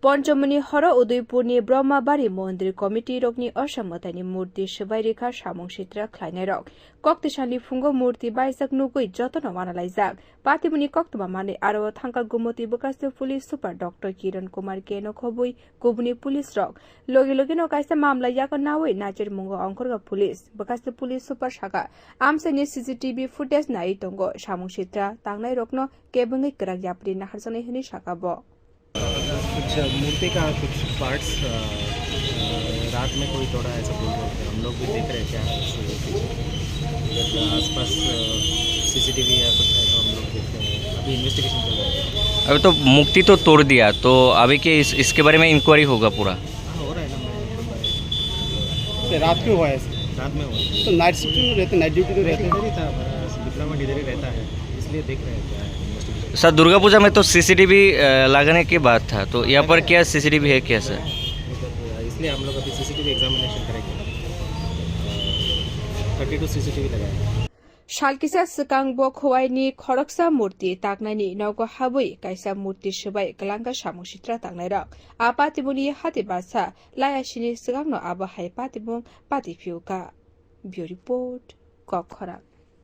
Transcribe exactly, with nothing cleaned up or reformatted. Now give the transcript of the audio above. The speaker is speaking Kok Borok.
Ponchomini horo Udaipurni Brahmabari Mondir Committee rokni Osha mwtaini murti swbai rikha samung sitra khlainairok. Koktisalni phungo murti baijak nugwi jotono wanalaijak. Patimuni koktwma manwi aro thangkha Gumoti bwkhaste police super Doctor Kiran Kumar K no khobwi kubuni police rok. Logi logino kaisa mamla yago nawi nachirmungo ongkhorkha police. Bwkhaste police super sakha, amchaini C C T V footage naiwi tongo, samung sitra tangnairokno kebengwi kwrak yapri naharjaknai hwnwi sakha bo. कुछ मूर्ति का कुछ पार्ट्स, अ, अ, रात में कोई तोड़ा ऐसा बोल रहे थे। हम लोग भी देख रहे हैं क्या है इसके पीछे। इधर आसपास, अ, सीसीटीवी या कुछ है तो हम लोग देखते हैं। अभी इन्वेस्टिगेशन चल रहा है। अभी तो मूर्ति तो तोड़ दिया, तो अभी के इस, इसके बारे में इंक्वायरी होगा पूरा? हाँ, हो रहा है ना, मैं, तो रात क्यों हुआ है ऐसे? रात में हुआ है। तो नाइट शिफ्ट में रहते, नाइट ड्यूटी तो रहते हैं। इधर ही था, हमारा डिप्लोमा इधर ही रहता है, इसलिए देख रहे हैं क्या है इन्वेस्टिगेशन। सर, दुर्गा पूजा में तो सीसीटीवी, अ, लगाने की बात था, तो यहाँ पर क्या सीसीटीवी है क्या, सर? इसलिए हम लोग अभी सीसीटीवी एग्जामिनेशन करेंगे। थर्टी टू सीसीटीवी लगाएंगे। Salkisa swkang bo Khowaini khoroksa murti taknaini nogo habwi kaisa murti swbai kwlangkha samung sitra tangnairok. A patimungni hati basa laiya sini swkangno abo hai patimung pati phiukha. Bureau Report, Kokkhorang.